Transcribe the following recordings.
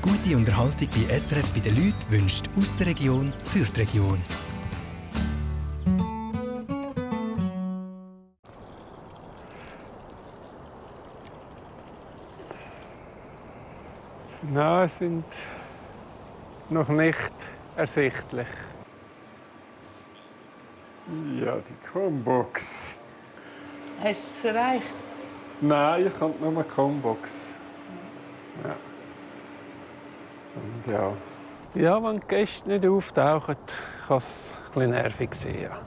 Gute Unterhaltung bei SRF bei den Leuten wünscht aus der Region für die Region. Nein, sind noch nicht ersichtlich. Ja, die Combox. Hast du es erreicht? Nein, ich kann nur eine Combox. Ja. Und ja. Ja, wenn die Gäste nicht auftauchen, kann es ein bisschen nervig sein. Ja.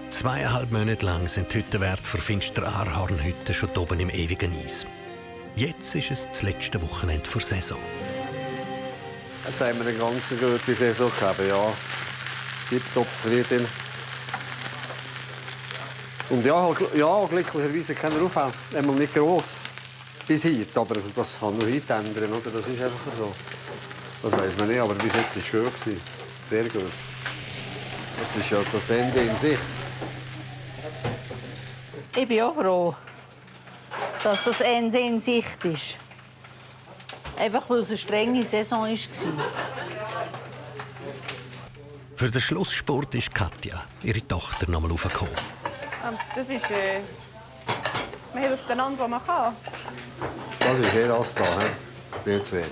Zweieinhalb Monate lang sind die Hüttenwärter für Finsteraarhornhütten schon oben im ewigen Eis. Jetzt ist es das letzte Wochenende der Saison. Jetzt haben wir eine ganz gute Saison gehabt, ja. Tipptopp zufrieden. Und ja, glücklicherweise keiner Aufwand. Einmal nicht gross bis heute, aber das kann nur heute ändern, oder? Das ist einfach so. Das weiss man nicht, aber bis jetzt war es gut. Sehr gut. Jetzt ist ja das Ende in Sicht. Ich bin auch froh, dass das Ende in Sicht ist. Einfach weil es eine strenge Saison war. Für den Schlusssport ist Katja, ihre Tochter, noch mal raufgekommen. Das ist man hilft einander, wo man kann. Das ist das da, die zwei.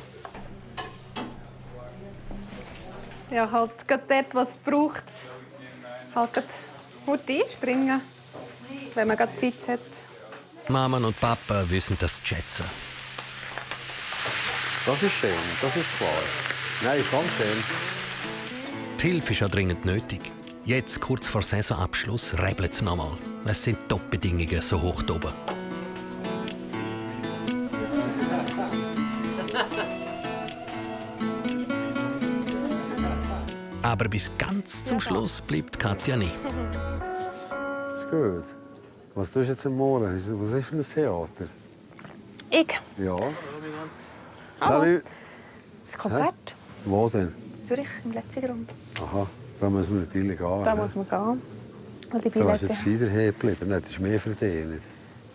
Ja, halt gerade dort, was es braucht, halt gerade gut einspringen, wenn man gerade Zeit hat. Mama und Papa wissen das zu schätzen. Das ist schön, das ist klar. Nein, ist ganz schön. Die Hilfe ist ja dringend nötig. Jetzt, kurz vor Saisonabschluss, rebelt es nochmal. Es sind Top-Bedingungen so hoch oben. Aber bis ganz zum Schluss bleibt Katja nicht. Ist gut. Was tust du jetzt am Morgen? Was ist für ein Theater? Ich? Ja. Hallo. Salut. Das Konzert? Wo denn? In Zürich, im Letzigrund. Aha, da müssen wir natürlich gehen. Da muss man gehen. Weil die Da hast du Billette, jetzt gescheiter hergeblieben. Das ist mehr verdient.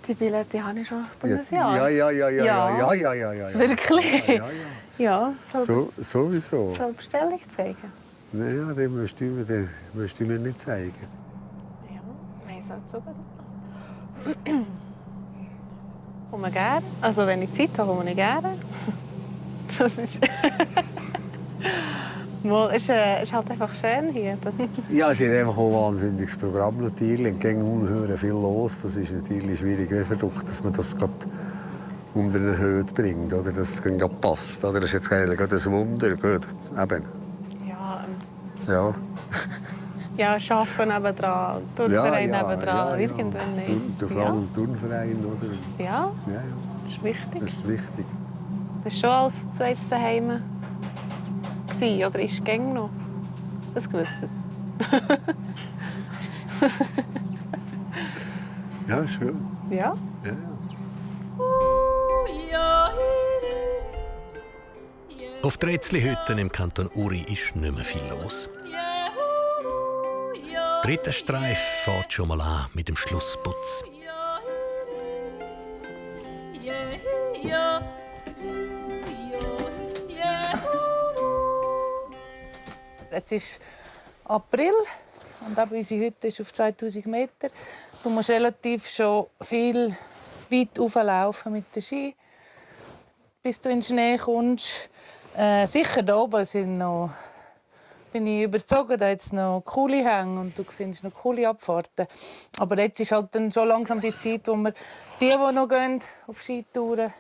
die Billette habe ich schon ein Jahr. Ja. Wirklich? Ja. Ja, Sowieso. soll Bestellung zeigen? Nein, den musst du mir nicht zeigen. Ja, nein, soll es sogar nicht. Komme gerne. Also wenn ich Zeit habe, komme ich gerne. Das ist... Mal, ist halt einfach schön hier. Ja, sie haben einfach auch ein wahnsinniges Programm natürlich. Es ging unheuer viel los. Das ist natürlich schwierig, wie verrückt, dass man das gerade unter eine Höhe bringt, oder dass es gerade passt. Oder? Das ist jetzt eigentlich gerade ein Wunder. Gut, eben. Ja, Ja. ja, arbeiten nebendran, Turnverein nebendran, irgendwann nicht. Der Frauen- und Turnverein, oder? Ja, Ja, das ist wichtig. das ist wichtig. Das war schon als zweites daheim. Oder ist es gäng noch? Ein gewisses. Ja, ist schön. Ja. Ja. Auf der Rätzli-Hütten im Kanton Uri ist nicht mehr viel los. Der dritte Streif fährt schon mal an mit dem Schlussputz. Jetzt ist April und auch unsere Hütte ist auf 2000 Meter. Du musst relativ schon viel weit hochlaufen mit den Ski, bis du in den Schnee kommst. Sicher da oben bin ich überzeugt, da jetzt noch coole Hänge und du findest noch coole Abfahrten. Aber jetzt ist halt dann schon langsam die Zeit, wo wir die noch gehen auf Skitouren,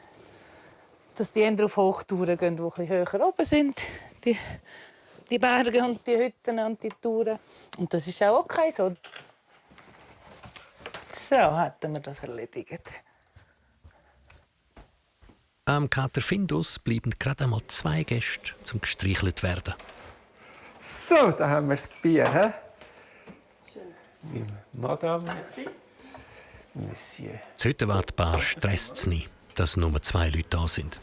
dass die eher auf Hochtouren gehen, die etwas höher oben sind. Die Berge und die Hütten und die Touren. Und das ist auch okay so. So hätten wir das erledigt. Am Kater Findus bleiben gerade einmal 2 Gäste zum gestreichelt werden. So, da haben wir das Bier. He? Schön. Madame. Merci. Monsieur. Das Hüttenwartpaar stresst es nicht, dass nur 2 Leute da sind.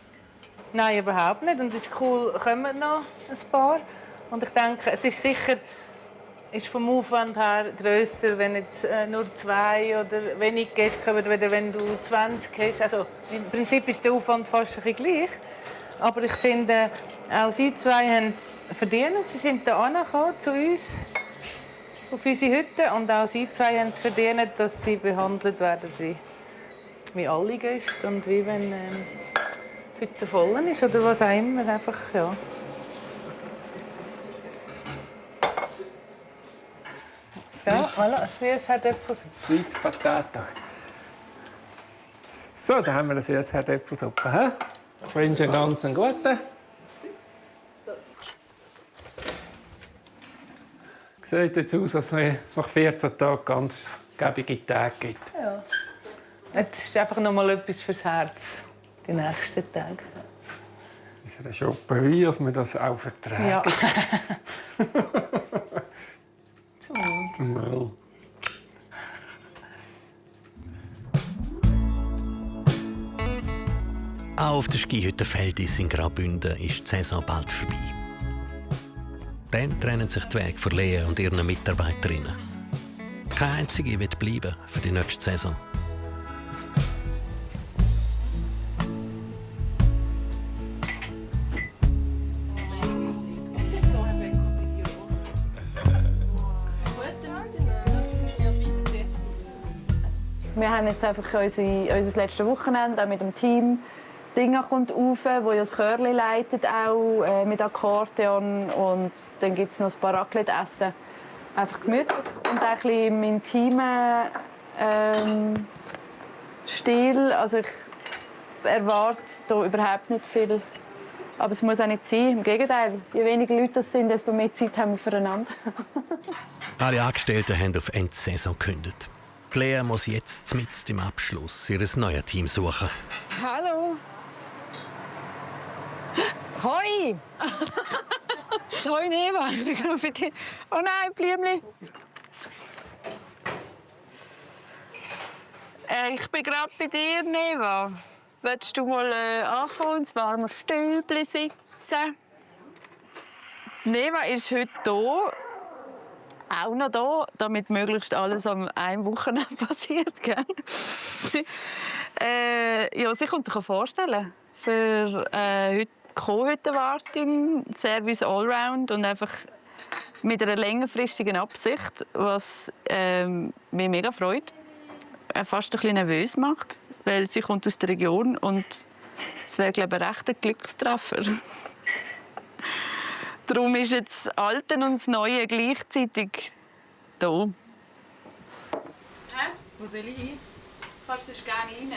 Nein, überhaupt nicht. Und es ist cool, kommen noch ein paar. Und ich denke, es ist sicher ist vom Aufwand her grösser, wenn jetzt nur 2 oder wenig Gäste kommen, oder wenn du 20 hast. Also, im Prinzip ist der Aufwand fast ein bisschen gleich. Aber ich finde, auch sie zwei haben es verdient. Sie sind hier angekommen zu uns, auf unsere Hütte. Und auch sie zwei haben es verdient, dass sie behandelt werden wie alle Gäste. Und wie wenn die Hütte voll ist oder was auch immer. Einfach, ja. Ja, voilà, süßes Herdöpfelsuppe. Sweet Potato. So, da haben wir eine süße Herdöpfelsuppe. He? Ich wünsche einen ganz guten. Sieht jetzt aus, als es nach 14 Tagen ganz gäbige Tage gibt. Ja. Es ist einfach noch mal etwas fürs Herz, die nächsten Tage. Ist ja schon wie, dass wir das auch vertragen. Ja. Zum Wohl. Auch auf der Skihütte Feldis in Graubünden ist die Saison bald vorbei. Dann trennen sich die Wege von Lea und ihren Mitarbeiterinnen. Keine einzige wird bleiben für die nächste Saison. Wir haben jetzt einfach unser letztes Wochenende auch mit dem Team. Dinge kommt rauf, wo ja das Chörli leitet, auch mit Akkordeon. Und dann gibt es noch ein paar Raclette-Essen. Einfach gemütlich und ein bisschen im intimen Stil. Also ich erwarte hier überhaupt nicht viel. Aber es muss auch nicht sein. Im Gegenteil, je weniger Leute das sind, desto mehr Zeit haben wir füreinander. Alle Angestellten haben auf Ende Saison gekündigt. Die Lea muss jetzt mitten im Abschluss ihr neues Team suchen. Hallo. Hoi. Hoi, Neva. Ich bin gerade bei dir. Oh nein, Blümchen. Ich bin gerade bei dir, Neva. Willst du mal ankommen, ins warme Stübli sitzen? Neva ist heute hier. Auch noch da, damit möglichst alles an einem Wochenende passiert. Gell? Ja, sie kann sich vorstellen. Für heute Co-Hüttenwartin, Service Allround und einfach mit einer längerfristigen Absicht, was mich mega freut, fast ein bisschen nervös macht, weil sie kommt aus der Region und es wäre, glaube ich, ein rechter Glückstreffer. Darum ist jetzt das Alte und das Neue gleichzeitig da. Hä? Wo soll ich hin? Kannst du gerne rein?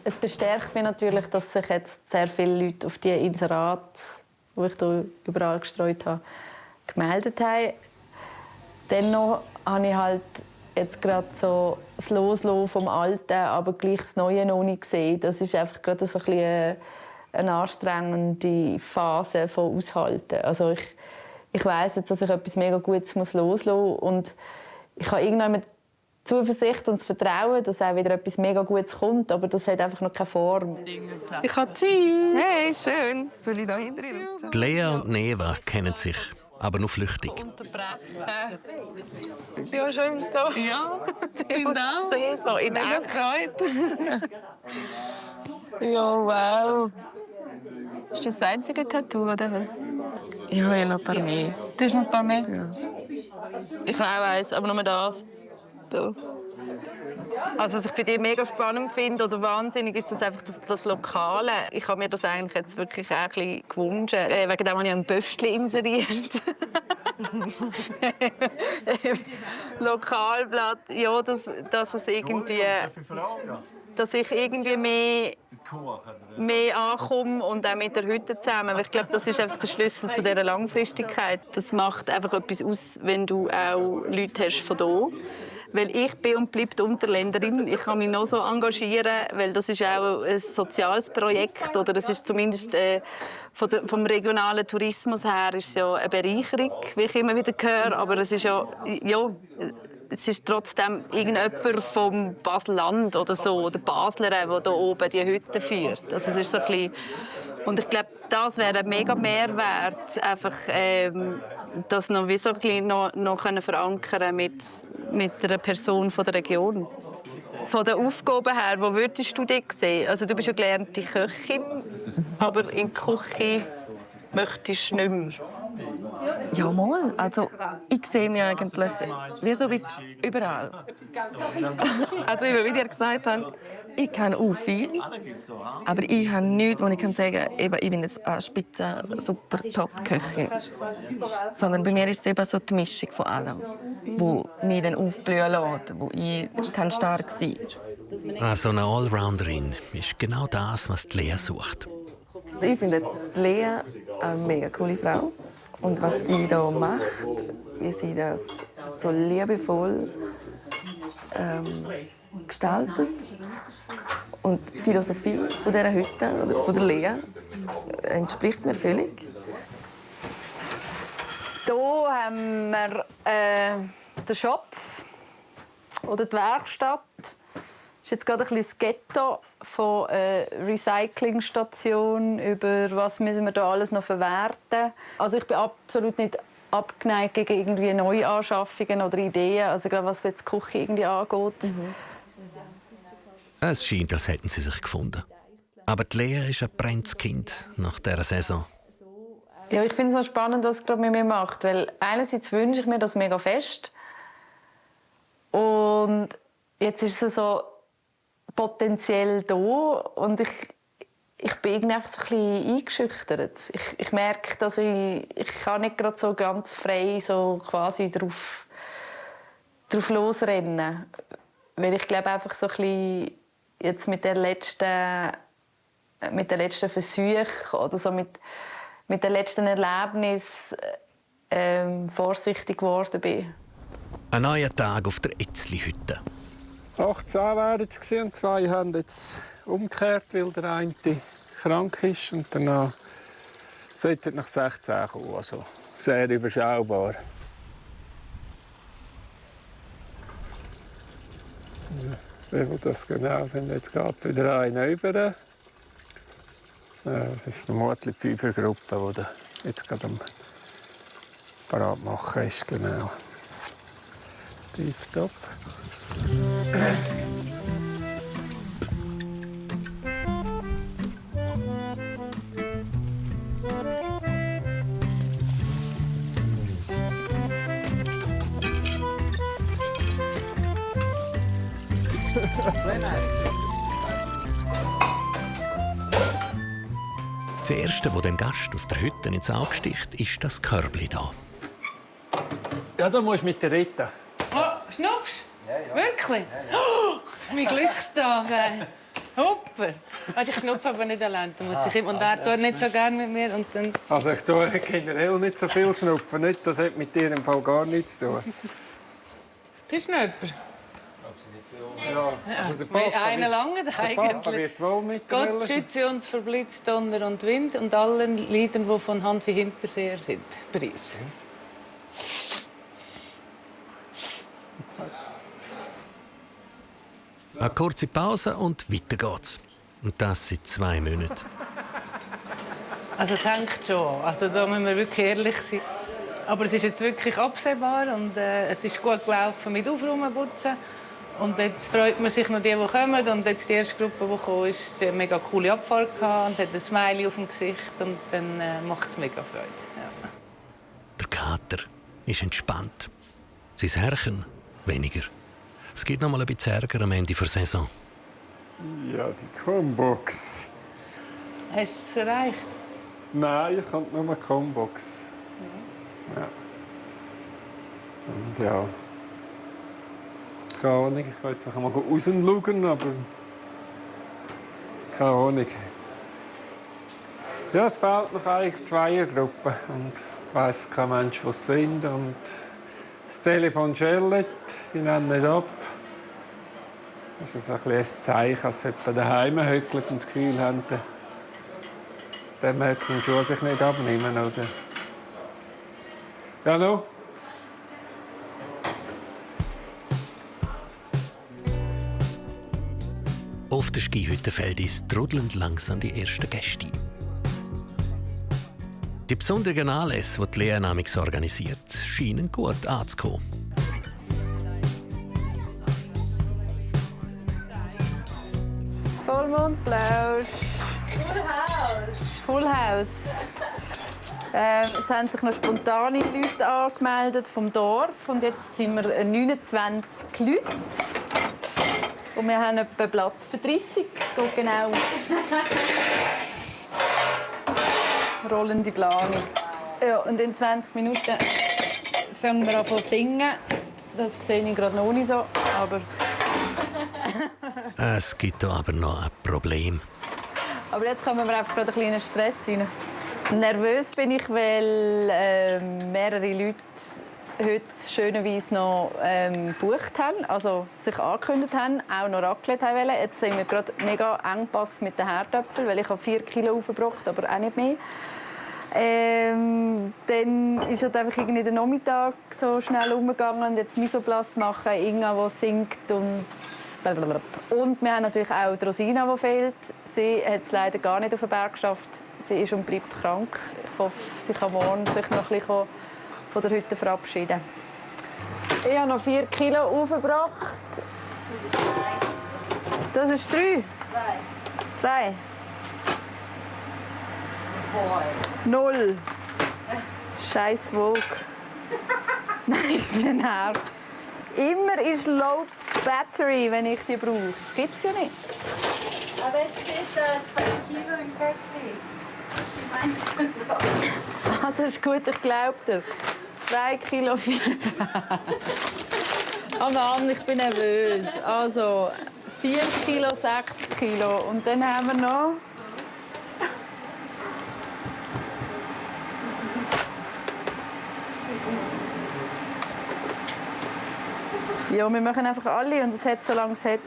Es bestärkt mich natürlich, dass sich jetzt sehr viele Leute auf die Inserate, die ich hier überall gestreut habe, gemeldet haben. Dennoch habe ich halt jetzt gerade so das Loslassen vom Alten, aber gleich das Neue noch nicht gesehen. Das ist einfach gerade so ein bisschen eine anstrengende Phase von Aushalten. Also ich weiss jetzt, dass ich etwas mega Gutes loslassen muss und ich habe irgendwann Zuversicht und das Vertrauen, dass auch wieder etwas mega Gutes kommt, aber das hat einfach noch keine Form. Ich habe Zeit. Hey, schön. Soll ich da hinten? Die Lea und Neva kennen sich, aber nur flüchtig. Ja, schön bist du da. Ja, vielen Dank. So in Mega Freude. Ja, wow. Ist das das einzige Tattoo, oder? Ich habe ja noch ein paar mehr. Du hast noch ein paar mehr? Ja. Ich habe auch eins, aber nur das. Da. Also, was ich bei dir mega spannend finde oder wahnsinnig ist das einfach das Lokale. Ich habe mir das eigentlich jetzt wirklich auch ein bisschen gewünscht. Wegen dem habe ich ein Böffli inseriert. Lokalblatt, ja, dass ich irgendwie mehr ankomme und auch mit der Hütte zusammen. Aber ich glaube, das ist einfach der Schlüssel zu dieser Langfristigkeit. Das macht einfach etwas aus, wenn du auch Leute hast von hier. Weil ich bin und bleibe die Unterländerin. Ich kann mich noch so engagieren, weil das ist auch ein soziales Projekt. Oder es ist zumindest vom regionalen Tourismus her ist es ja eine Bereicherung, wie ich immer wieder höre. Aber es ist ja es ist trotzdem irgendjemand vom Basel-Land oder so, oder Basler, der hier oben die Hütte führt. Also es ist so ein bisschen, und ich glaube, das wäre ein mega Mehrwert, einfach das noch, wie so ein bisschen noch verankern mit einer Person von der Region. Von den Aufgaben her, wo würdest du dich sehen? Also du bist ja gelernte Köchin, aber in der Küche möchtest du nicht mehr. Ja, mal. Also, ich sehe mich eigentlich wie so ein bisschen überall. Also, wie ihr gesagt habt, ich kann auch viel, aber ich habe nichts, wo ich sagen kann, eben, ich bin eine spitze, super Top-Köchin. Sondern bei mir ist es eben so die Mischung von allem, die mich dann aufblühen lässt, wo ich kann stark sein kann. So eine Allrounderin ist genau das, was die Lea sucht. Ich finde die Lea eine mega coole Frau. Und was sie hier macht, wie sie das so liebevoll gestaltet. Und die Philosophie von dieser Hütte, oder von der Lea, entspricht mir völlig. Hier haben wir den Shop oder die Werkstatt. Das ist jetzt gerade ein bisschen das Ghetto von Recyclingstation über was müssen wir da alles noch verwerten. Also ich bin absolut nicht abgeneigt gegen irgendwie Neuanschaffungen oder Ideen, also gerade was jetzt die Küche irgendwie angeht. Es scheint, als hätten sie sich gefunden. Aber die Lea ist ein brennendes Kind nach dieser Saison. Ja, ich finde es so spannend, was es gerade mit mir macht, weil einerseits wünsche ich mir das mega fest und jetzt ist es so potenziell da und ich bin irgendwie so ein bisschen eingeschüchtert. Ich merke, dass ich kann nicht gerade so ganz frei so quasi drauf losrennen, weil ich glaube einfach so ein bisschen jetzt mit der letzten Versuch oder so mit dem letzten Erlebnis vorsichtig geworden bin. Ein neuer Tag auf der Etzli-Hütte. 18 waren es und 2 haben jetzt umgekehrt, weil der eine krank ist. Und danach sollte nach 16 kommen. Also sehr überschaubar. Ja, wie das genau sind, jetzt geht wieder einer über. Das ist vermutlich die 5er-Gruppe, die jetzt gerade am Parat machen ist. Genau. Tipptopp. Das Erste, was dem Gast auf der Hütte ins Auge sticht, ist das Körbli da. Ja, da musst du mit der Rita. Oh, schnupfst? Ja. Wirklich? Ja. Oh, mein Glückstag. Hopper. Weißt, ich schnupfe aber nicht allein. Da muss ich immer, und er tut nicht so gerne mit mir. Und dann... Also ich tue generell nicht so viel schnupfen. Nicht, das hat mit dir im Fall gar nichts zu tun. Bist du noch jemand? Ja, also der Papa einer lange eigentlich. Der Papa wird wohl mit der Gott schütze uns vor Blitz, Donner und Wind und allen Liedern, die von Hansi Hinterseher sind. Preis. Eine kurze Pause und weiter geht's. Und das seit 2 Monaten. Also es hängt schon. Also da müssen wir wirklich ehrlich sein. Aber es ist jetzt wirklich absehbar und es ist gut gelaufen mit Aufräumen, Putzen. Und jetzt freut man sich noch die kommen. Und jetzt die erste Gruppe, die kam, ist eine mega coole Abfahrt und hat ein Smiley auf dem Gesicht. Und dann macht es mega Freude. Ja. Der Kater ist entspannt. Sein Herrchen weniger. Es gibt noch mal ein bisschen Ärger am Ende der Saison. Ja, die Combox. Hast du es erreicht? Nein, ich habe nur eine Combox. Ja. Und ja. Keine Ahnung, ich will jetzt noch mal rausschauen, aber keine Ahnung. Ja, es fehlt noch eigentlich 2 Gruppen und ich weiss kein Mensch, was sie sind. Und das Telefon schellt, sie nehmen nicht ab. Das ist ein Zeichen, dass sie daheim hückeln und das Gefühl haben, der möchte den Schuh sich nicht abnehmen, oder? Ja, no? Auf der Skihütte fällt uns trudelnd langsam die ersten Gäste ein. Die besonderen Anlässe, die Lea namens organisiert, scheinen gut anzukommen. Vollmondplausch. Full House. Es haben sich noch spontane Leute angemeldet vom Dorf. Und jetzt sind wir 29 Leute. Und wir haben etwa Platz für 30. Es geht genau. Rollende Planung. Ja, und in 20 Minuten fangen wir an zu singen. Das sehe ich gerade noch nicht so. Aber es gibt hier aber noch ein Problem. Aber jetzt kommen wir einfach gerade einen kleinen Stress rein. Nervös bin ich, weil mehrere Leute heute schönerweise noch gebucht haben, also sich angekündigt haben, auch noch Raclette wollen. Jetzt sind wir gerade mega Engpass mit den Herdöpfeln, weil ich habe 4 Kilo aufgebracht, aber auch nicht mehr. Dann ist halt einfach irgendwie der Nachmittag so schnell umgegangen und jetzt Misoplast machen, Inga, die singt und blablabla. Und wir haben natürlich auch die Rosina, die fehlt. Sie hat es leider gar nicht auf den Berg geschafft. Sie ist und bleibt krank. Ich hoffe, sie kann morgen sich noch ein bisschen von der Hütte verabschieden. Ich habe noch 4 Kilo aufgebracht. Das ist 3. 2. 0. Scheiß Vogue. Nein, ich bin nervt. Immer ist Low Battery, wenn ich die brauche. Das gibt es ja nicht. Aber es steht 2 Kilo im Battery. Wie meinst du das? Also ist gut, ich glaube dir. 2 Kilo 4. Oh Mann, ich bin nervös. Also 4 Kilo, 6 Kilo. Und dann haben wir noch... Ja, wir machen einfach alle und es hat, solange es hat.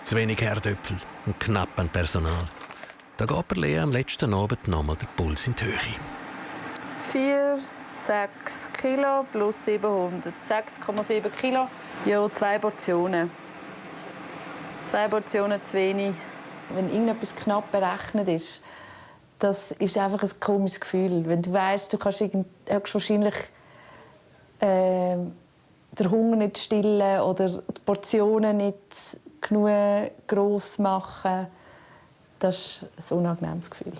Zu wenig Herdöpfel und knapp an Personal. Da geht bei Lea am letzten Abend nochmal der Puls in die Höhe. 4, 6 Kilo plus 700. 6,7 Kilo. Ja, 2 Portionen. 2 Portionen zu wenig. Wenn irgendetwas knapp berechnet ist, das ist einfach ein komisches Gefühl. Wenn du weißt, du kannst wahrscheinlich den Hunger nicht stillen oder die Portionen nicht genug gross machen. Das ist ein unangenehmes Gefühl.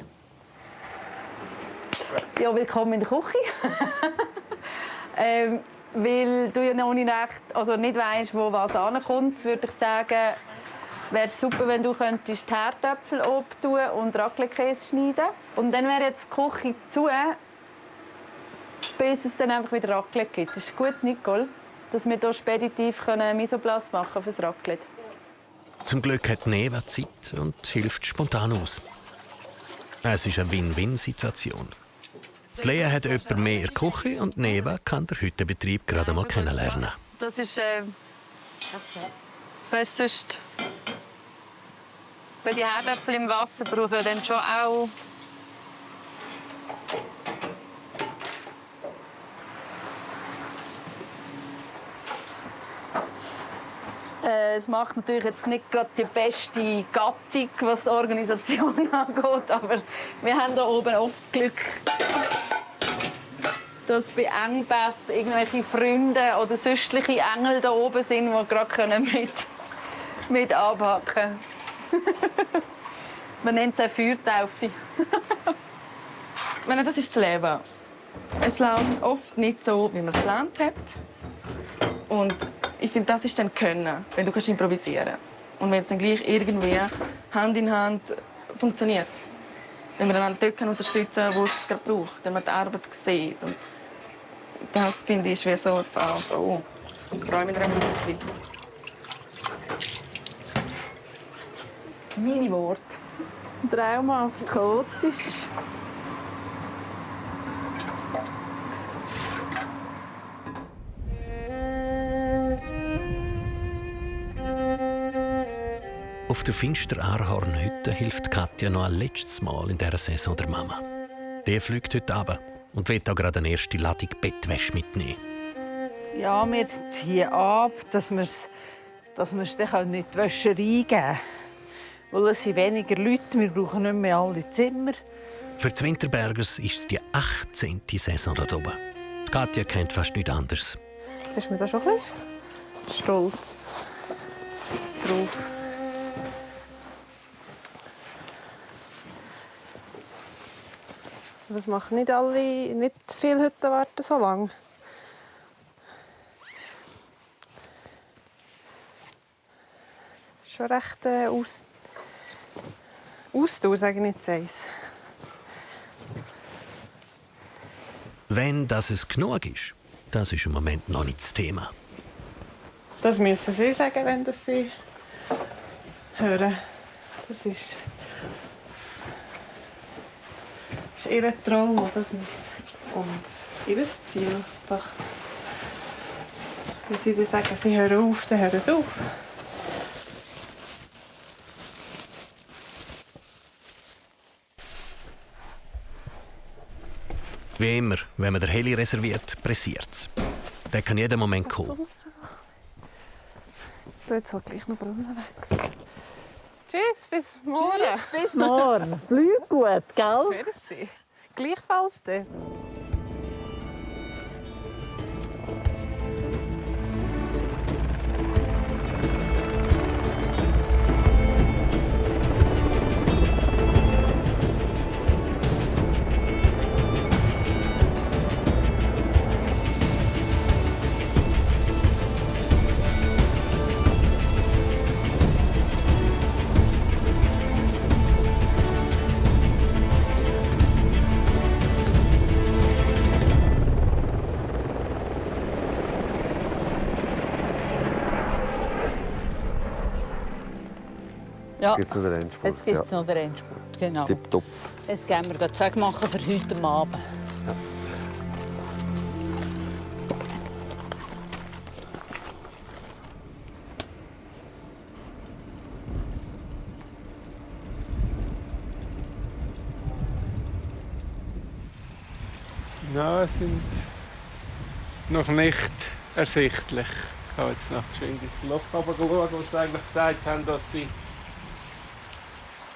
Ja, willkommen in der Küche. Weil du ja noch nicht recht, also nicht weißt, wo was ankommt, würde ich sagen, wäre es super, wenn du könntest die Herdöpfel abtun und Raclette-Käse schneiden. Und dann wäre jetzt die Küche zu, bis es dann einfach wieder Raclette gibt. Das ist gut, Nicole, dass wir hier speditiv Misoplast machen fürs Raclette. Zum Glück hat Neva Zeit und hilft spontan aus. Es ist eine Win-Win-Situation. Lea hat jemand mehr in der Küche und Neva kann den Hüttenbetrieb gerade mal kennenlernen. Das ist... weißt du, sonst... Weil die Herdöpfel im Wasser brauchen dann schon auch... Es macht natürlich jetzt nicht gerade die beste Gattung, was die Organisation angeht, aber wir haben hier oben oft Glück, dass bei Engpässen irgendwelche Freunde oder sonstliche Engel da oben sind, die gerade mit abhaken können. Man nennt es eine Feuertaufe. Ich meine, das ist das Leben. Es läuft oft nicht so, wie man es geplant hat. Und ich finde, das ist dann Können, wenn du improvisieren kannst. Und wenn es dann gleich irgendwie Hand in Hand funktioniert. Wenn wir dann dort unterstützen, wo es gerade braucht, wenn man die Arbeit sieht. Und das finde ich wie so das A und das O. Ich freue mich dran. Meine Worte. Traumhaft, chaotisch. Auf der Finster-Aarhorn-Hütte hilft Katja noch ein letztes Mal in dieser Saison der Mama. Der fliegt heute runter und will auch gerade eine erste Ladung Bettwäsche mitnehmen. Ja, wir ziehen ab, dass wir es dass wir es dann nicht die Wäscherei geben können. Weil es sind weniger Leute, wir brauchen nicht mehr alle Zimmer. Für die Winterbergers ist es die 18. Saison dort oben. Die Katja kennt fast nichts anderes. Bist du mir da schon ein bisschen stolz drauf? Das machen nicht viele Hütten warten so lange. Schon recht Ausdauer, sage ich nicht eins. Wenn das genug ist, das ist im Moment noch nicht das Thema. Das müssen Sie sagen, wenn das Sie hören. Das ist Ihr Traum und Ihr Ziel. Doch. Wenn Sie dann sagen, Sie hören auf, dann hören Sie auf. Wie immer, wenn man den Heli reserviert, pressiert es. Der kann jeden Moment kommen. Du jetzt halt gleich noch Brunnen wechseln. Tschüss, bis morgen. Tschüss, bis morgen. Bleib gut, gell? Merci. Gleichfalls dann. Ja, Jetzt gibt es noch den Endspurt. jetzt gibt es noch den Endspurt. Genau. Tipptopp. Jetzt gehen wir den Zweck machen für heute Abend. Ja. Ja, es sind noch nicht ersichtlich. Ich habe jetzt noch geschwind ins Loch runtergeschaut, wo sie eigentlich gesagt haben, dass sie,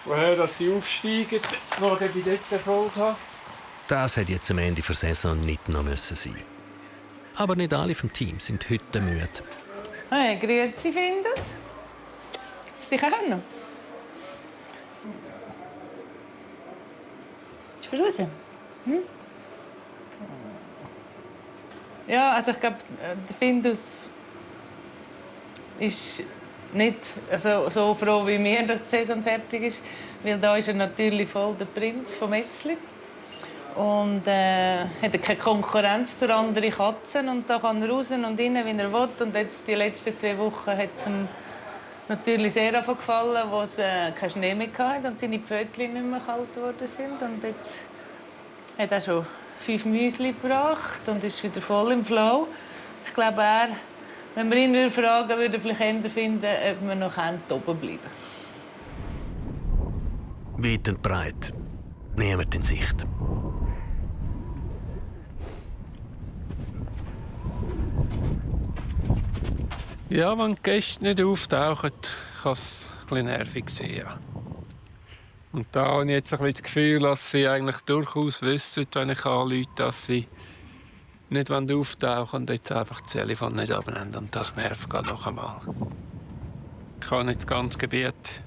woher sie aufsteigen, wo ich dort Erfolg habe. Das hätte jetzt am Ende der Saison nicht noch müssen sein. Aber nicht alle vom Team sind heute müde. Hey, grüezi, Findus. Sie können. Ist du raus? Hm? Ja, also ich glaube, der Findus ist nicht so froh wie mir, dass die Saison fertig ist. Weil da ist er natürlich voll der Prinz vom Metzli. Und hat keine Konkurrenz zu anderen Katzen. Und da kann er raus und rein, wie er will. Und jetzt, die letzten 2 Wochen hat es ihm natürlich sehr gefallen, wo es keinen Schnee mehr hatte und seine Pfötchen nicht mehr kalt geworden sind. Und jetzt hat er schon 5 Müsli gebracht und ist wieder voll im Flow. Ich glaube, wenn wir ihn fragen würden, würde er vielleicht eher finden, ob wir noch oben bleiben können. Weit und breit. Niemand in Sicht. Ja, wenn die Gäste nicht auftauchen, kann es ein bisschen nervig sein. Ja. Und da habe ich jetzt ein bisschen das Gefühl, dass sie eigentlich durchaus wissen, wenn ich anrufe, dass sie nicht auftauchen und jetzt einfach das Telefon nicht abnehmen. Und das nervt gerade noch einmal. Ich kann nicht das ganze Gebiet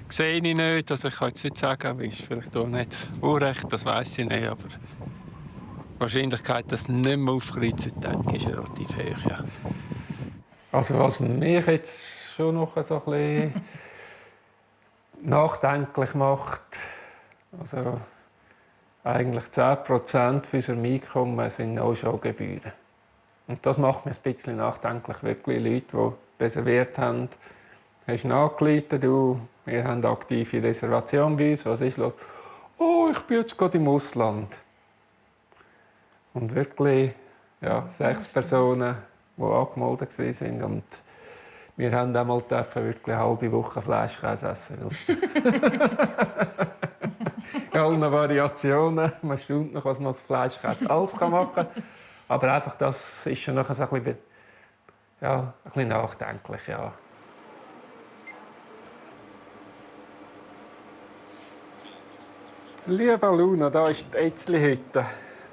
sehe ich nicht. Also ich kann jetzt nicht sagen, wie ist vielleicht auch nicht unrecht, das weiß ich nicht. Aber die Wahrscheinlichkeit, dass es nicht mehr aufkreuzt, denke ich, ist relativ hoch. Ja. Also was mich jetzt schon noch so ein bisschen nachdenklich macht, also eigentlich 10% für unser Einkommen sind No-Show-Gebühren. Und das macht mich ein bisschen nachdenklich. Wirklich Leute, die reserviert haben, hast du angerufen, du, wir haben eine aktive Reservation bei uns, was ist los? Oh, ich bin jetzt gerade im Ausland. Und wirklich 6 Personen, die angemeldet waren. Und wir haben einmal wirklich eine halbe Woche Fleischkäse essen. In allen Variationen. Man staunt noch, was man als Fleischkäse alles machen kann. Aber einfach das ist schon noch ein bisschen nachdenklich. Ja. Lieber Luna, da ist die Ätzli-Hütte.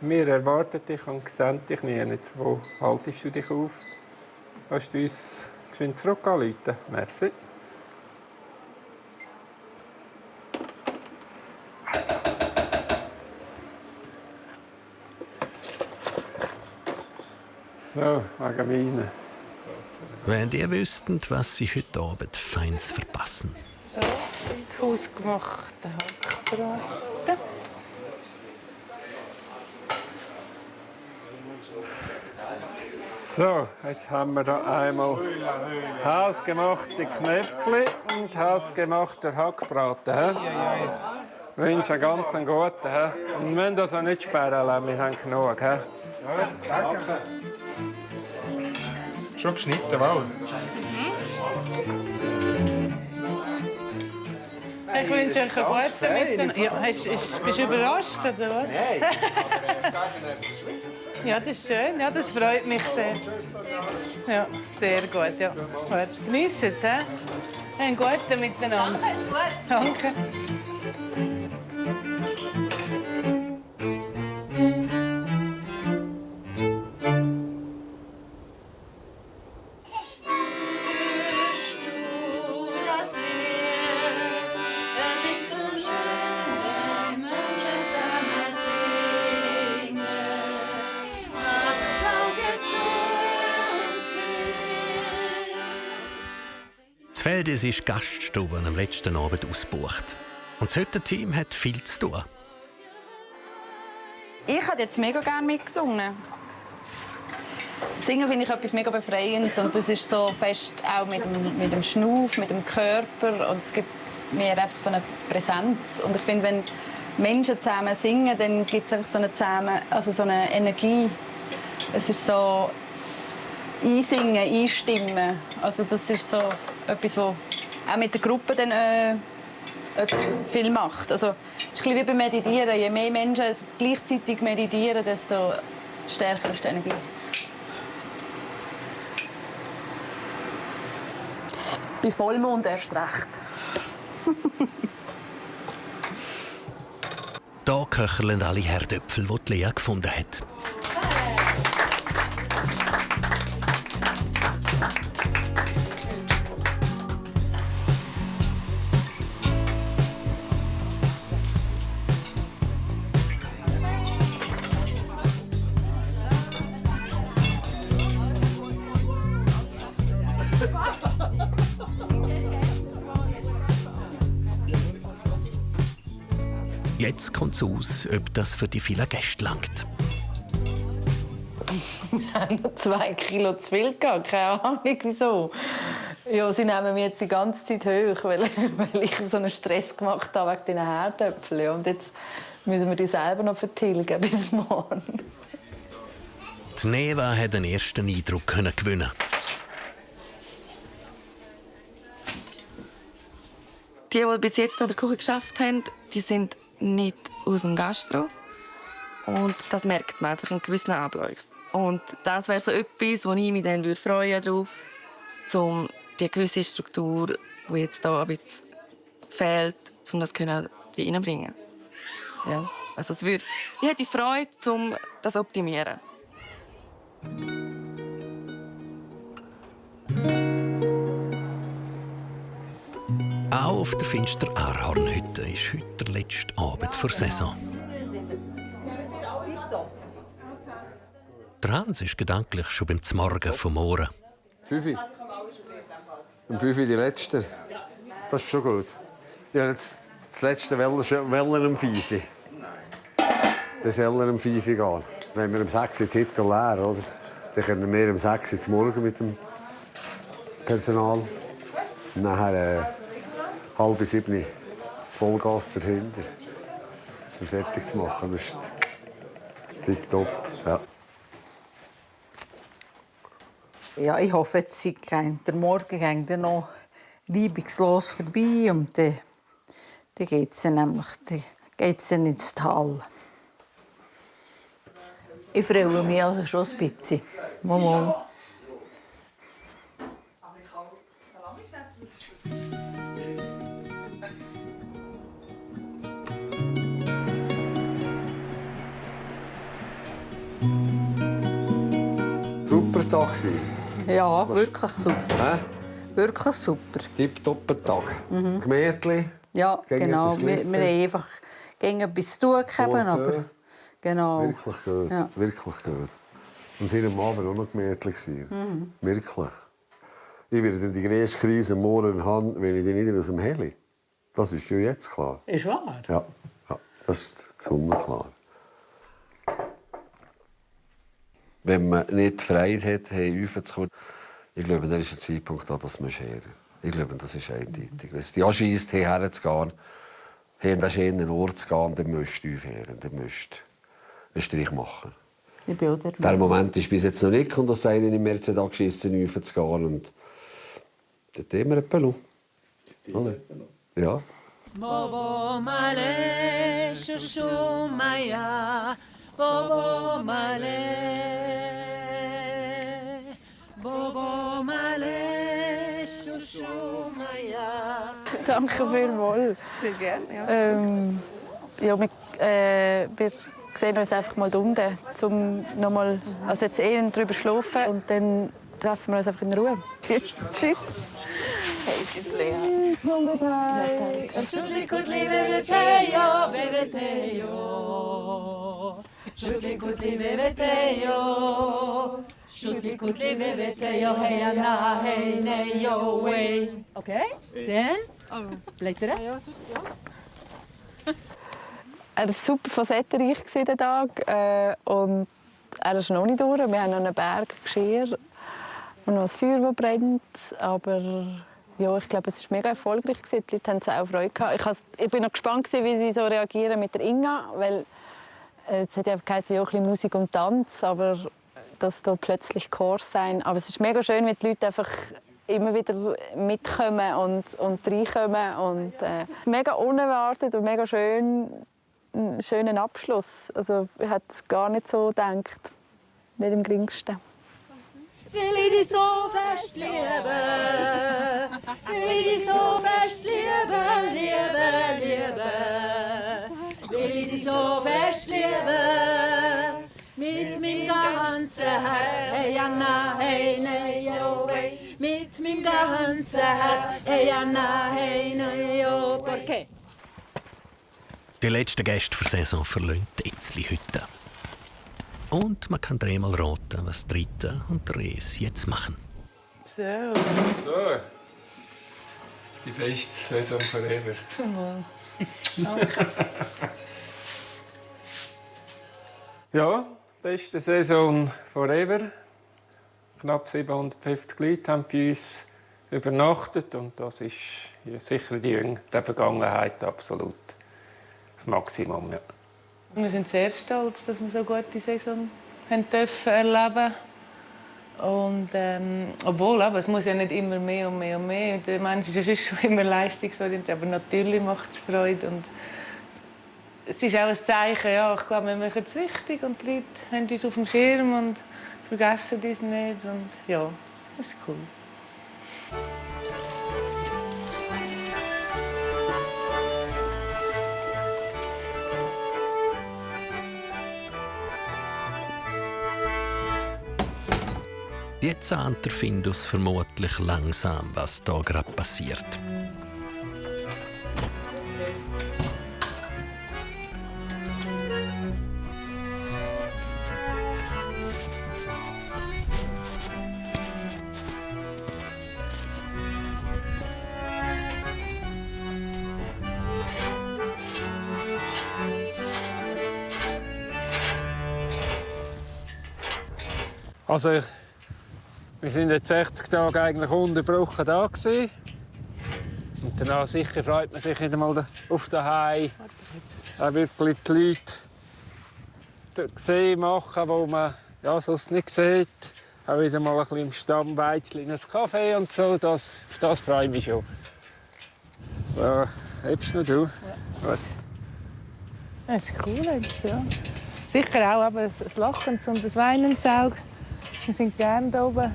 Wir erwarten dich und sehen dich nie. Wo haltest du dich auf? Kannst du uns geschwind zurück anrufen? Merci. So, wegen Weinen. Wenn ihr wüsstet, was sie heute Abend feins verpassen. So, die hausgemachten Hackbraten. So, jetzt haben wir hier einmal hausgemachte Knöpfli und hausgemachter Hackbraten. Ich wünsche einen ganz guten. Und wir müssen das auch nicht sperren lassen, wir haben genug. Danke. Schon geschnitten, wow. Ich wünsche euch einen guten Mittag. Ja, bist du überrascht, oder was? Nein. Ja, das ist schön. Ja, das freut mich sehr. Ja, sehr gut. Ja. Geniessen es, einen guten Miteinander. Danke, ist gut. Danke. Das Feldes ist Gaststube am letzten Abend ausgebucht. Und das Hüttenteam hat viel zu tun. Ich habe jetzt mega gerne mitgesungen. Singen finde ich etwas mega Befreiendes und das ist so fest auch mit dem Schnauf, mit dem Körper und es gibt mir einfach so eine Präsenz. Und ich finde, wenn Menschen zusammen singen, dann gibt es einfach so eine Energie. Es ist so einsingen, einstimmen. Also das ist so etwas, was auch mit der Gruppe dann viel macht. Also es ist wie beim Meditieren. Je mehr Menschen gleichzeitig meditieren, desto stärker ist die Energie. Bei Vollmond erst recht. Da köcheln alle Herdöpfel, die Lea gefunden hat. Jetzt kommt es aus, ob das für die vielen Gäste langt. Wir haben noch 2 Kilo zu viel gehabt. Keine Ahnung, wieso. Ja, sie nehmen mich jetzt die ganze Zeit hoch, weil ich so einen Stress gemacht habe wegen diesen Herdöpfeln. Ja, und jetzt müssen wir die selber noch vertilgen bis morgen. Die Neva hat den ersten Eindruck gewinnen. Die bis jetzt in der Küche geschafft haben, die sind nicht aus dem Gastro. Und das merkt man einfach in gewissen Abläufen. Und das wäre so etwas, wo ich mich dann freuen würde, um die gewisse Struktur, die jetzt hier ein bisschen fehlt, um das reinzubringen. Ja. Also ich hätte Freude, um das zu optimieren. Auch auf der Finster Aarhornhütte ist heute der letzte Abend vor Saison. Der Hans ist gedanklich schon beim Zmorgen vom Morgen. 5. Um 5 die letzte. Das ist schon gut. Ja, jetzt das letzte Wellen um 5. Das Wellen um 5 gehen. Wenn wir um 6 die Titel leer, oder? Dann können wir um 6 zum Morgen mit dem Personal. Und nachher 6:30 Vollgas dahinter, um fertig zu machen. Das ist tipptopp. Ja. Ja, ich hoffe, jetzt der Morgen geht noch reibungslos vorbei und dann geht es dann ins Tal. Ich freue mich also schon ein bisschen. Mal. Tag? Ja, wirklich super. Hä? Wirklich super. Tipptoppen Tag. Gemütlich. Ja, Gegen genau. etwas Wir liefern. haben einfach gegen etwas zu tun gehabt, aber genau. Wirklich gut. Ja. Wirklich gut. Und hier am Abend auch noch gemütlich sein. Wirklich. Ich werde dann die grösste Krise morgen haben, wenn ich die nicht aus dem Heli. Das ist ja jetzt klar. Ist wahr? Ja, das ist sonnenklar. Wenn man nicht Freiheit hat, raufzukommen, ich glaube, da ist der Zeitpunkt da, dass man scheren. Ich glaube, das ist eindeutig. Wenn es dich anscheisst, hierher zu gehen, hier an diesen schönen Ort zu gehen, dann musst du aufhören. Dann musst du einen Strich machen. Ich bin auch der Der Moment ist bis jetzt noch nicht gekommen, dass einer im März angeschissen ist, raufzugehen. Und dort haben wir einen Pelou. Oder? Ja. Bobo male, shushu maya, bobo male, bobo male, shushu maya. Danke vielmals. Sehr gerne. Ja. Ja, wir sehen uns einfach mal da unten, um nochmal, also jetzt drüber schlafen und dann treffen wir uns einfach in Ruhe. Tschüss. Hey, tschüss, Lea. Shutli kutli veveteyo, veveteyo. Shutli kutli veveteyo. Shutli kutli veveteyo, hey ana, hey neyo, way. Okay, then, blätteren. Er war super facettenreich der Tag und er ist noch nicht durch. Wir haben noch einen Berg Geschirr und noch ein Feuer, das brennt. Aber ja, ich glaube, es war mega erfolgreich. Die Leute haben auch Freude gehabt. Ich bin noch gespannt, wie sie so reagieren mit der Inga, weil es hat ja geheißen, ja, ein bisschen Musik und Tanz, aber dass da plötzlich Chor sein. Aber es ist mega schön, wenn die Leute einfach immer wieder mitkommen und reinkommen und mega unerwartet und mega schön. Einen schönen Abschluss. Also, ich hätte es gar nicht so gedacht. Nicht im geringsten. Will ich dich so fest lieben, will ich dich so fest lieben, will ich dich so fest lieben, mit meinem ganzen Herz, hey Anna, hey nee, oh hey, mit meinem ganzen Herz, hey Anna, hey nee, oh, porque? Die letzten Gäste für Saison verlassen die Etzli-Hütte. Und man kann dreimal raten, was die Rita und der Res jetzt machen. So. So. Die beste Saison forever. Danke. Ja, beste Saison forever. Knapp 750 Leute haben bei uns übernachtet. Und das ist ja sicher in der Vergangenheit absolut das Maximum. Ja. Wir sind sehr stolz, dass wir so eine gute Saison erleben durften. Und obwohl, aber es muss ja nicht immer mehr und mehr und mehr. Der Mensch ist schon immer leistungsorientiert, aber natürlich macht es Freude. Und es ist auch ein Zeichen, ja, ich glaube, wir machen es richtig und die Leute haben uns auf dem Schirm und vergessen uns nicht. Und ja, das ist cool. Jetzt ahnt der Findus vermutlich langsam, was da gerade passiert. Also, wir sind jetzt 60 Tage eigentlich ununterbrochen da gewesen. Und danach sicher freut man sich wieder mal auf daheim. Auch wirklich die Leute sehen machen, die man ja, sonst nicht sieht. Auch wieder mal ein bisschen im Stammweizchen ein Kaffee und so. Auf das freue ich mich schon. So, hebst noch du? Ja. Das ist cool jetzt, ja. Sicher auch ein lachendes und ein weinendes Auge. Wir sind gerne hier oben.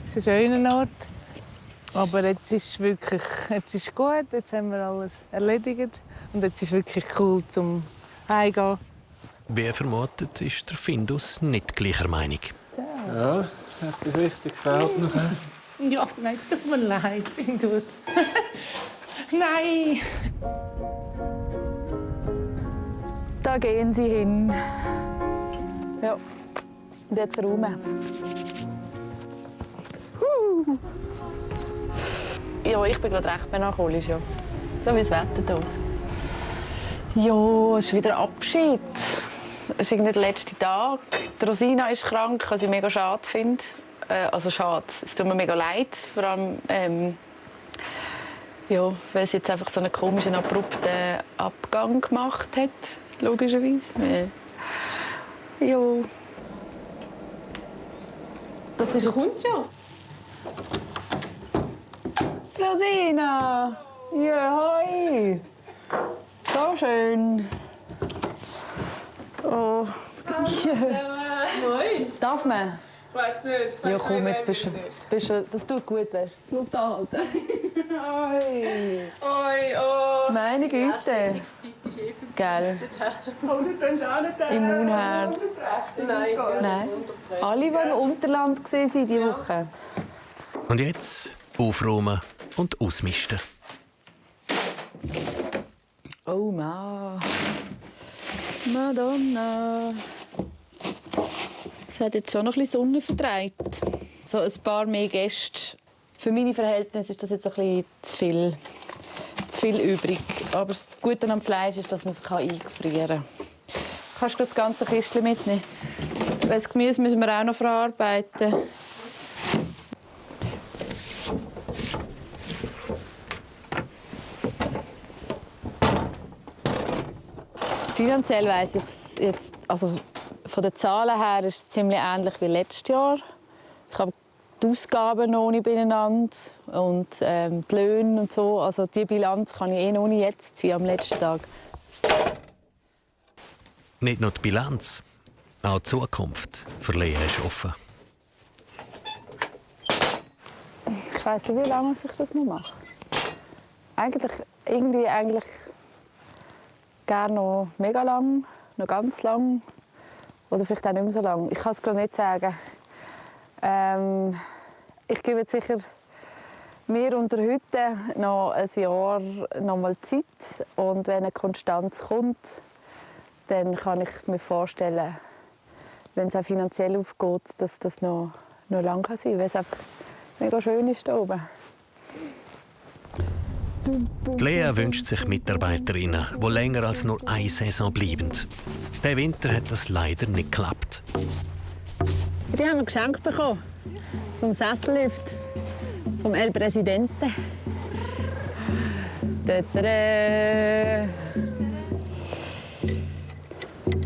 Es ist ein schöner Ort. Aber jetzt ist wirklich, jetzt ist gut, jetzt haben wir alles erledigt. Und jetzt ist es wirklich cool zum Heimgehen. Wer vermutet, ist der Findus nicht gleicher Meinung. Ja, Etwas Wichtiges fehlt noch. Ja, nein, tut mir leid, Findus. Nein! Da gehen sie hin. Ja, und jetzt räumen. Ja, ich bin gerade recht melancholisch. Ja. So wie das Wetter aus. Ja, es ist wieder Abschied. Es ist irgendwie der letzte Tag. Die Rosina ist krank, was ich mega schade finde. Also schade, es tut mir mega leid. Vor allem, ja, weil sie jetzt einfach so einen komischen, abrupten Abgang gemacht hat. Logischerweise. Ja. Das ist kommt ja. Rosina! Ja, hoi! So schön! Oh, Moin. darf man? Ich weiss nicht. Ja, komm, jetzt bist du, das tut gut. Schau da halt. Hoi! Oi, oh. Meine Güte! Gell? Immunherd. Nein. Alle, die im Unterland waren diese Woche. Und jetzt aufräumen und ausmisten. Oh, Madonna. Es hat jetzt schon noch ein bisschen Sonne vertreibt. So ein paar mehr Gäste. Für meine Verhältnisse ist das jetzt ein bisschen zu viel übrig. Aber das Gute am Fleisch ist, dass man es eingefrieren kann. Kannst du das ganze Kistchen mitnehmen? Weil das Gemüse müssen wir auch noch verarbeiten. Finanziell weiss ich es jetzt, also von den Zahlen her ist es ziemlich ähnlich wie letztes Jahr. Ich habe die Ausgaben noch nicht beieinander und die Löhne und so. Also die Bilanz kann ich noch nicht jetzt ziehen, am letzten Tag. Nicht nur die Bilanz, auch die Zukunft für Lea ist offen. Ich weiss nicht, wie lange ich das noch mache. Eigentlich gerne noch mega lang, noch ganz lang oder vielleicht auch nicht mehr so lang. Ich kann es gerade nicht sagen. Ich gebe jetzt sicher mir unter heute noch ein Jahr noch mal Zeit und wenn eine Konstanz kommt, dann kann ich mir vorstellen, wenn es auch finanziell aufgeht, dass das noch lang sein kann, weil es einfach mega schön ist hier oben. Die Lea wünscht sich Mitarbeiterinnen, die länger als nur eine Saison bleiben. Diesen Winter hat das leider nicht geklappt. Die haben wir geschenkt bekommen. Vom Sessellift. Vom El Presidente.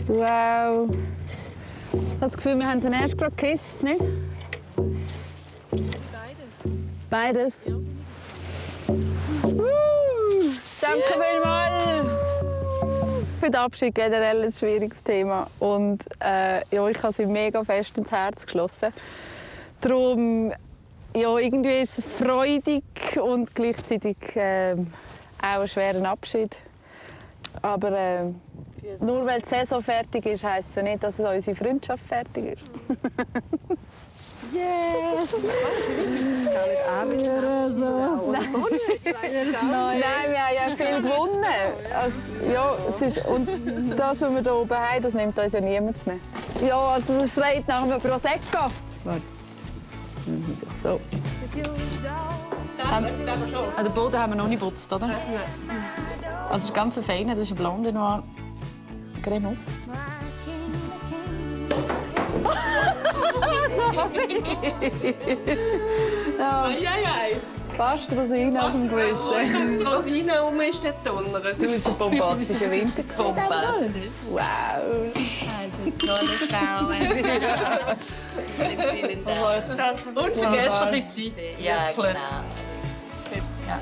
Wow. Ich habe das Gefühl, wir haben sie erst gerade gekisst, nicht? Beides. Danke vielmals. Für den Abschied generell ein schwieriges Thema. Und ja, ich habe sie mega fest ins Herz geschlossen. Darum ja, irgendwie ist es freudig und gleichzeitig auch ein schwerer Abschied. Aber nur weil die Saison fertig ist, heisst es ja nicht, dass unsere Freundschaft fertig ist. Yeah! Nein, wir haben ja viel gewonnen. Also, ja, es ist, und das, was wir hier oben haben, das nimmt uns ja niemand mehr. Ja, also das schreit nach einem Prosecco. Warte. So. An den Boden haben wir noch nicht geputzt, oder? Also es ist ganz fein, das ist ein Blonde Noir Cremant. Sorry. Ja. Fast Rosine auf dem Gewissen. Oh, ich habe die Rosine um ist der Donner. Du bist ein bombastischer Winter. Bombastisch. Wow. Tolle Frau. Vielen Dank. Unvergessliche Zeit. Ja, genau. Ja.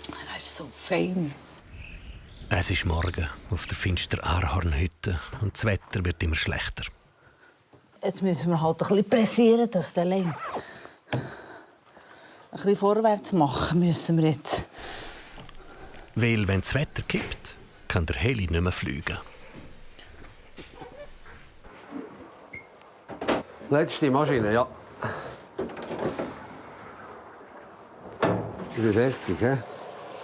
Das ist so fein. Es ist morgen auf der finsteren Ahornhütte und das Wetter wird immer schlechter. Jetzt müssen wir halt ein bisschen pressieren, dass der lenkt. Ein bisschen vorwärts machen müssen wir jetzt. Weil, wenn das Wetter kippt, kann der Heli nicht mehr fliegen. Letzte Maschine, ja. Ich bin fertig, hä?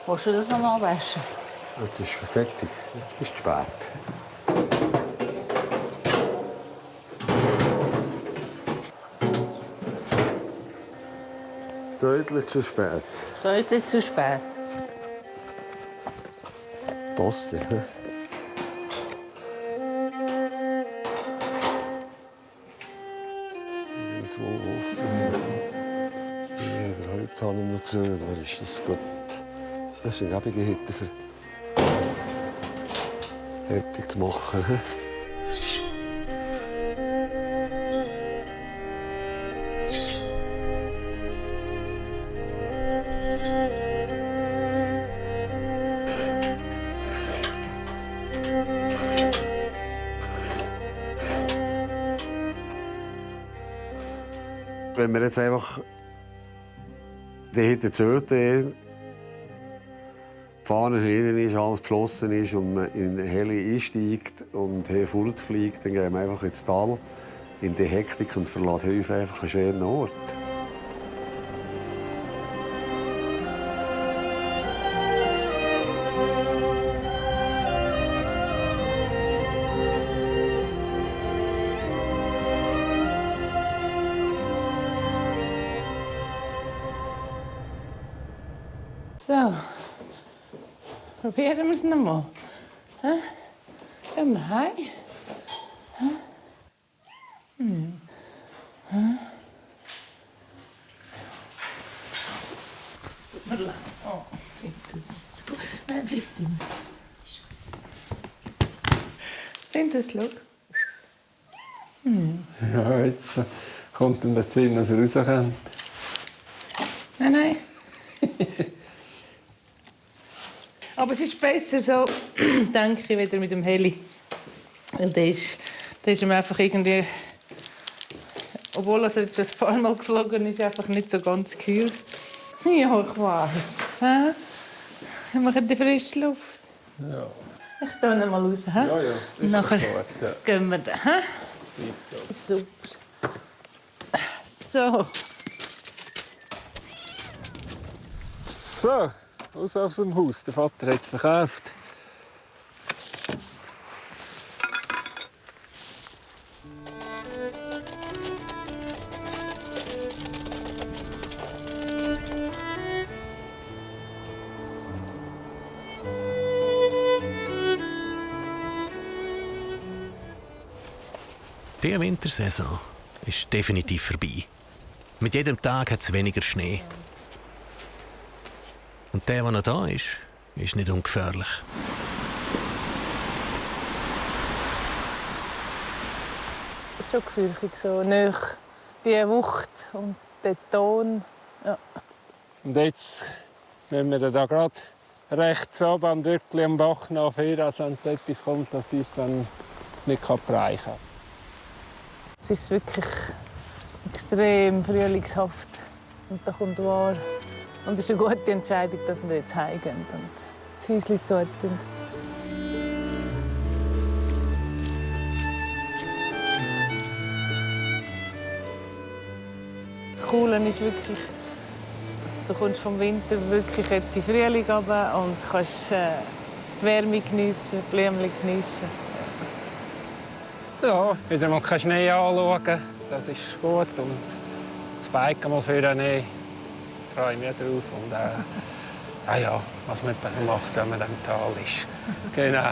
Willst du das noch mal waschen? Jetzt ist es fertig. Jetzt bist du spät. Deutlich zu spät. Deutlich zu spät. Passt, hä? Irgendwo offen. Der Haupthalle noch zu. Wer ist das gut? Das ist eine gäbige Hütte für fertig zu machen. He? Wenn wir jetzt einfach die Hütte zählen, die Fahne hinten ist, alles beschlossen ist und man in den Heli einsteigt und hier fortfliegt, dann gehen wir einfach ins Tal, in die Hektik und verlassen Häufen einfach einen schönen Ort. So. Probieren wir es noch mal. Gehen wir heim. Oh, das ist gut. Nein, bleib drin. Nimm das, schau. Ja, jetzt kommt ihm der Sinn, dass er rauskommt. Nein, nein. Aber es ist besser so, denke ich, wieder mit dem Heli. Weil der ist ihm einfach irgendwie, obwohl er jetzt schon ein paar Mal geflogen ist, einfach nicht so ganz kühl. Ja, ich weiss. Wir machen die frische Luft. Ja. Ich gehe noch mal raus. Ja, ja. Und nachher gut, ja. gehen wir da. Super. So. So, raus aus dem Haus. Der Vater hat es verkauft. Die Wintersaison ist definitiv vorbei. Mit jedem Tag hat es weniger Schnee. Und der noch da ist nicht ungefährlich. Es ist schon gefürchtig, so nah die Wucht und der Ton. Ja. Und jetzt, wenn wir da gerade rechts oben am Dürkli am Bach nachher, also wenn etwas kommt, das uns dann nicht bereichen kann. Es ist wirklich extrem frühlingshaft. Und da kommt wahr. Und es ist eine gute Entscheidung, dass wir jetzt heimgehen und das Häuschen zutun. Das Coole ist wirklich, du kommst vom Winter wirklich jetzt in den Frühling runter und kannst die Wärme geniessen, die Blümchen geniessen. Ja, wieder mal keinen Schnee anschauen, das ist gut. Und das Bike mal vornehmen, freue mich drauf. Und ja, was man dann macht, wenn man im Tal ist. Genau.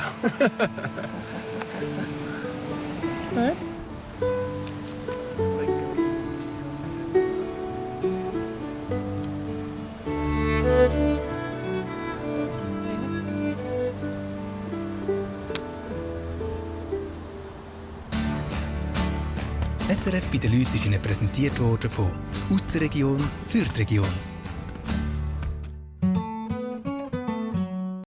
SRF bei den Leuten ist Ihnen präsentiert worden von «Aus der Region für die Region».